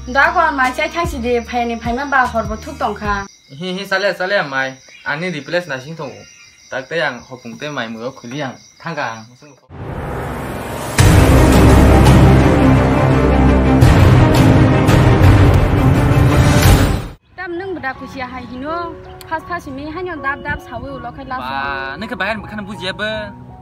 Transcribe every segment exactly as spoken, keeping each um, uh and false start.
Da kon mai chai thang si de, phai ni phai ma ba hor bo thuk tong kha. Hi hi, chale chale mai. Ani replace na sing thong. Tak te ang hopung te mai muyo khuli ang. Thang ka ang. Tam nwng bwda kusia hai hino, phas phas himi haino dap dap sawi ulo khai last. Ba, nwng khe bahai bwkhano bujiya bo.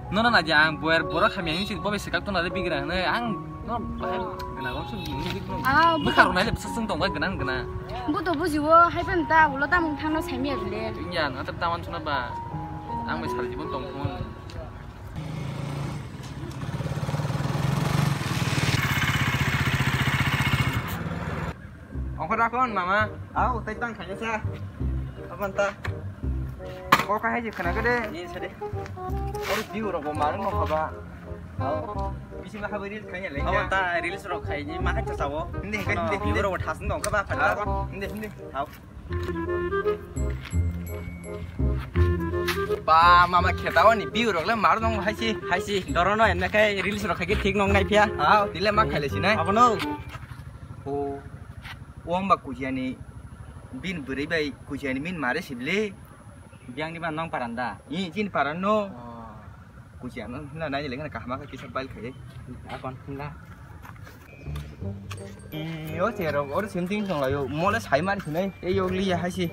Nono naidi ang boyar borok hamya hinwi bo bai swkak tongna le bigra hwnwi ang no bahai gwnang gwnang se bini bini Ah, bwkha rok nai le bwswk chwng tong bai gwnang gwnang. Bo to bujiwo hai phano ta ulo tamung thangno saimya bile. Wngya nwng ta taman suna ba ang bai sal jibon tong thung. Ongkho rakon mama. Au, tai tang khaina sa. Apan ta. Ko ka hai khana gede. Ni sade. Ori view rok bo marung no khaba. Au. Bisi ma habari khaina le. Apan ta reels rok khai ni ma khai ta sawo. Hindi, hindi. View rok thas no khaba phata. Hindi, hindi. Au. Ba, mama kheta oni view rok le mar dong haisi, haisi. Dorono emne khai reels rok khai thik nong nai phiya. Au, tile ma khai le sinai. Abono. O, o amba kujiani bin bwrwi bai kujiani min mare sibli. Biang ni ban nong paranda. I, chin parano. Kujiano hwnna nai le kana kahma kisa bail khai. Akon hwnna. I, o cherok or sim ting tong layo. Mole sai mar sinai. E yog liya haisi.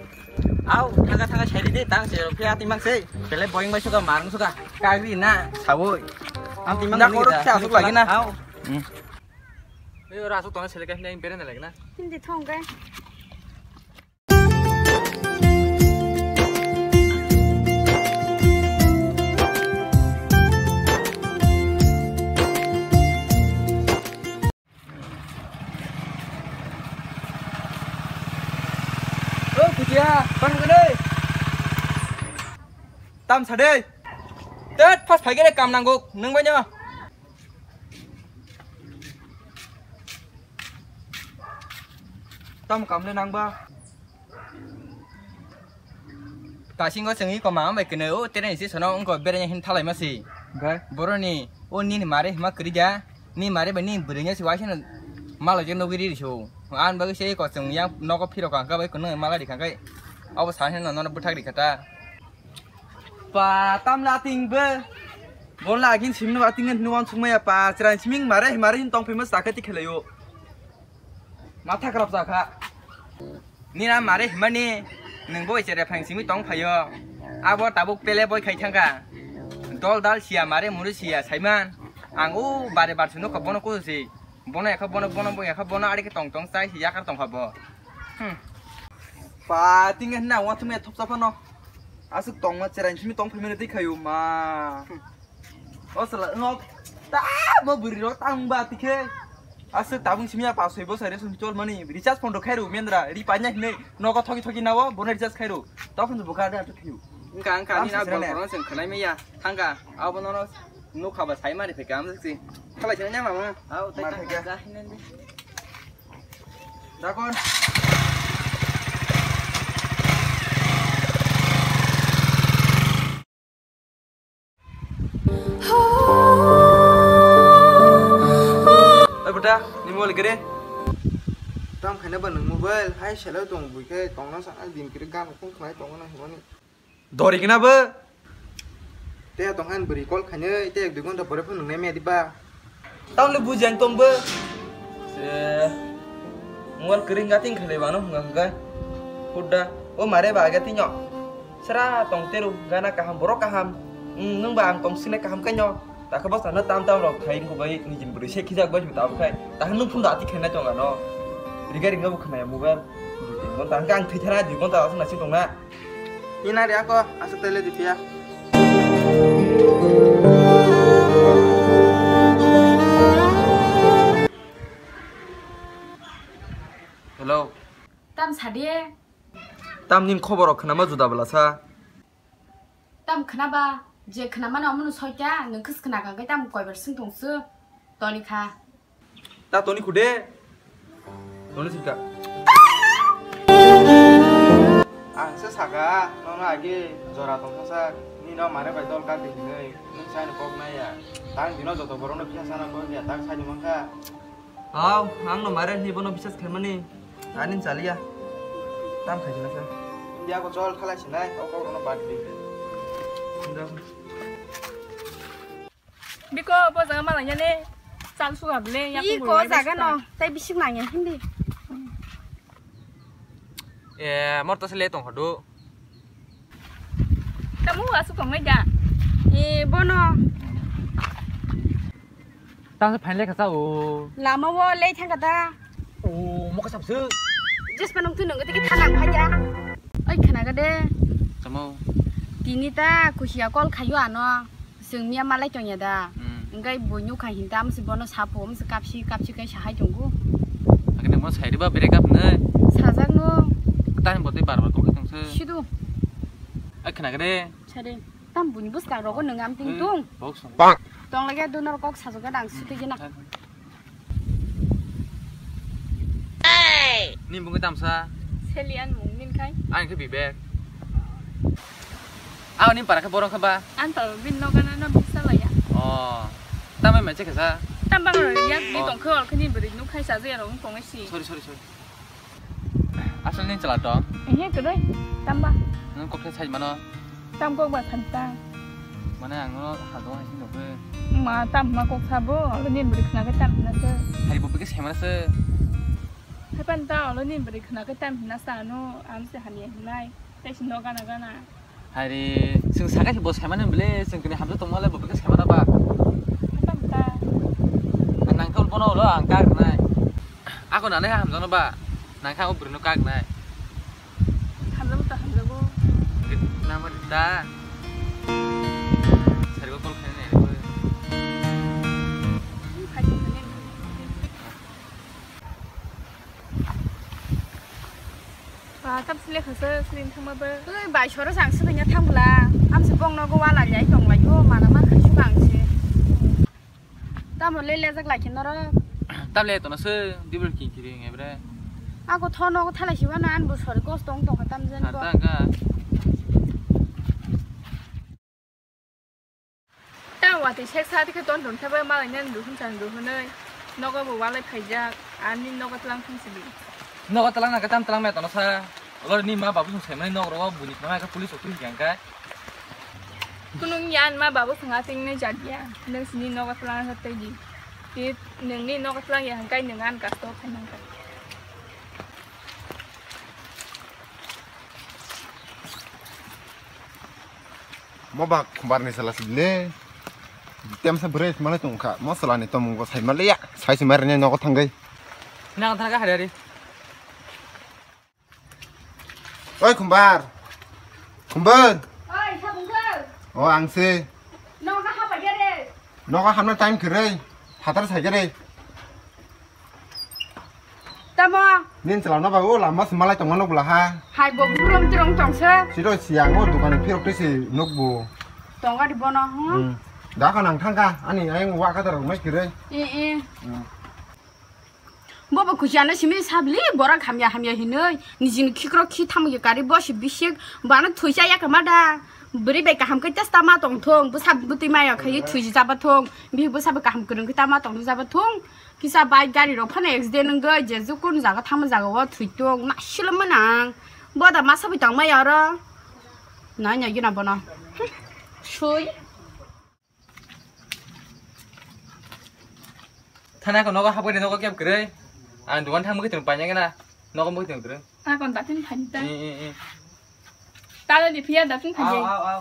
Au, thaga thaga sai de tang cherok phiya ti mang sei. Pele boing bai suka mar suka. Kagri na sawoi. Am ti mang. Dak ni oro ta. Kya asuk lagi na. Au. Hmm. Ei, ora asuk tongna seleka hwnwi ang berana lagina. Hindi thong kai. O kutia, pan gede. Tam sade. Tet pas phai gede kam nanggo, nung bai nyo. Tam kam le nang ba. Kasingo chwngwi koma bai kwnwi o train station o wngkha beraina hin thalai ma si. Boroni o nini mare hima kwrwi ja, ni mare bai ni bwrwi nya si waisa no malo je nugwi ri so. An bagwi se ko chwng yang nogo phiro kha kha bai kwnwi mala ri kha kai. Abo sa hin no no bwthak ri kha ta. Pa tam la ting be. Bon la gin sim no ating nuan sung ma ya pa chran siming mare mare hin tong phima sa kha ti khelayo. Matha kwrap jakha. Nina mare himani, nwng bo ichere phang simi tong phaio. Abo tabuk pele boi khai thangkha. Dol dal siya mare muri siya saiman. Ang o bare bar sunu kho bono kusu si. Bono ekha bono bono bo ekha bono ari khe tong tong chai si yakar tong kha bo. Hmm. Pa tinge na wa thume thop sa phano. Asuk tong ma cherai simi tong phaimani tei khayu ma. O sala no ta mo buri ro tang ba tikhe. Asuk tabung simi apa soi bo sare sun chol mani recharge phone ro khairu mendra ri pa nya hine nogo thoki thoki nawo bono recharge khairu. Tokon bo ga da to thiu. Engka engka ni na gol kono sen khnai me ya. Thangka abo nono nukha ba sai mari pheka am si. Khalai sen nya mama. Au tai ta ga hine. Dakon. Oi bwta, ni mobile gere? Tam khaina ba nwng mobile, hai selo tong bui khe tongna sa din kiri gan khung khlai tongna himani. Dori gina bo. Te tong han bwrwi call khainwi te ek dui ghonta pore phone nungnai maya diba? Tamle buji ang tongbo. Se mual kering gating khalai bano hwnga hwnga. Hudda o mare ba aga tinyo. Sera tong teru gana kaham borok kaham. Nwng ba ang tong sinai kaham kanyo. Takha bwsano tam tam rok khai wngkha bai nijin bwrwi se khijak bai tabuk khai. Takha nwng phone da ati khainai tong ano. Riga ringa bo khwnaya mobile. Dui tin ghonta hwnkhe ang thwi thana dui ghonta aswk naising tongna. Ina ri ako aswk tele di phiya. Hello. Tam sadi. Tam nin khobor rok khwnama juda bwla sa. Tam khwnaba je khwnamani omono soita nwng khis khwna kha khe tam koibar swng tong su toni kha. Ta toni khude. Toni sika. Ang se saka nono agi jora tongthoksa nino mare bai dol ka di hinwi nwng saino kok naiya. Tang dino joto borokno phiya sana kok ya tak saini mankha. Hao, ang no mare ni bono bisas khaimani. Ani chaliya. Tam khaisina sa. India ko chol thalai sinai, o ko no bad di. Biko, bo jaga malai ya ne. Chal suga ble, ya. Ih, ko jaga no, tai bisik nang ya hindi. Eh, mor to sele tong hodu. Kamu asu kong mai da. Eh, bono. Tang se phaile kasa o. Lama wo le thang kata. O, mo kasa bsu. Just panung tu nung kete ke thanang phaja. Oi, khana ga de. Samo. Tini ta kusia call khayo ano. Chwng miya malai tongya da. Hmm. Hwnkhe bo nukha hinta amsi bono sapo, amsi kapsi, kapsi kai sahai tongo. Hakhe nang bono sairi ba break up nai? Sajak no. Tani bo tei bar bar kok tongse. Sidu. Ai khna gede. Sade. Tam buni bwskang rogo nwng am ting tung. Bok song. Tong lage do nor kok sajak da ang sutwi gena. Ni mung tamsa. Selian mung nin khai. Ang khe Bibek. Aw ni para khe borok khe ba. An to bin no gana no bisa la ya. Oh. Tamai mai che khe sa. Tam bang ro ya ni tong khe ol khe ni bri nuk khai sa je ro kong si. Sorry, sorry, sorry. Asal ni chala to. Ehe, kwrwi. Tamba. Nwng kok sai mano. Tam kok ba san ta. Mane ang no hal dong hai sin dong. Ma tam ma kok sabo, alo nin bwrwi khna khe tam hina se. Hari bo bike sai mano se. Hai pan ta, alo nin bwrwi khna khe tam hina sa no, am se hamya hinai. Tai sin no gana gana. Hari, chwng sakai se bo sai mano bele, chwng kini hamsa tong male bo bike sai mano ba. Hai pan ta. Nang kol bono lo ang kar nai. Ako nanai hamjano ba, nangkha o bwrwino kak nai. Hamjabo ta hamjabo. Nama da. Sarigo call khaina nai. Ba, tam sile khasa, sile thangma ba. Oi, bai soro sang sini nya thangla. Am se bong nogo wala jai tong lai yo, mana ma khasu bang se. Tamo le lejak lai khe norok. Tam le tono se dibel ki kiri nge bre. Ako thono ko thalai siwa na an bo sori kos tong tong tam jen bo. Ata ka. Ta wati sek sa dikhe ton ton thaba malai nan duhun chan duhunai. Nogo bo walai phaijak ani nogo tlang thang sidi. Nogo tlang na ka tam tlang me tono sa. Lori ni ma babu sung semai nok rogo buni khna ka police office yang kai. Kunung yan ma babu sung ating ne jat ya. Nung sini nogo tlang sa tei di. Ti nung ni nogo tlang ya hangkai nung an kasto khanang ka. Mo ba khumbar ni sala sidle. Tem sa bwrwi male tong kha. Mo sala ni tomung go sai male ya. Sai si mare ne nogo thanggai. Nang thang ka hari hari. Oi, Khumbar. Khumbar. Oi, sabungkar. Oh, ang se. Nogo hapa gere. Nogo hamna time kere. Hatar sai gere. Tamo. Nin chala no ba o lama se malai tongma no bula ha. Hai bo burom tirong tongse. Siro siang o dukan phirok te se nok bo. Tongga di bono. Hmm. Da ka nang thangka ani ayang wa ka tarok mai kere. E e. Hmm. Bobo kuchiyano simi sabli borok hamya hamya hinui nijini khikrok khi tamo ye kari bosi bisik bana thuisa ya kama da. Bwrwi bai kaham khe testa ma tong thung, bwsa bwtwi maya khai thuisi jaba thung, bihik bwsa bo kaham kwrwng khe tama tong jaba thung. Kisa bike gari rok phano accident wngwi je jukun jaga thangma jaga o thwi tung nasilo manang. Boda masa bai tong maya oro. Nanya gina bono. Sui. Thana ko nogo hapgani nogo kep kwrwi. Ang dukan thang mukhe tong paina gana. Nogo mukhe tong kwrwi. Ah, kon datin phani ta. Eh, eh, eh. Talo ni phiya datin phani. Aw, aw, aw.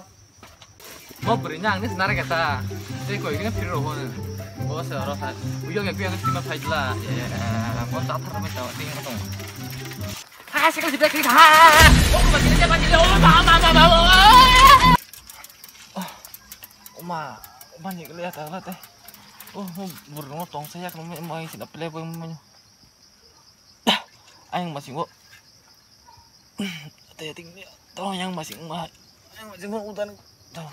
Mo bwrwi nang ni sinare kata. Tei koi kene phiro ho. Bo se oro sa. Uyo ke piya ke sima phai jla. Eh, mo ta thar ma ta ting tong. Ah, sikal sibek kiri ha. Oh, ma kiri jaba kiri. Oh, ma, ma, ma, ma. Oh. Oh, ma, ma ni kele ta la te. Oh, burung tong sa yak no mai sina play boy mai. Ayang masing wo. Te ting ni to yang masing ma. Ayang masing wo udan. To.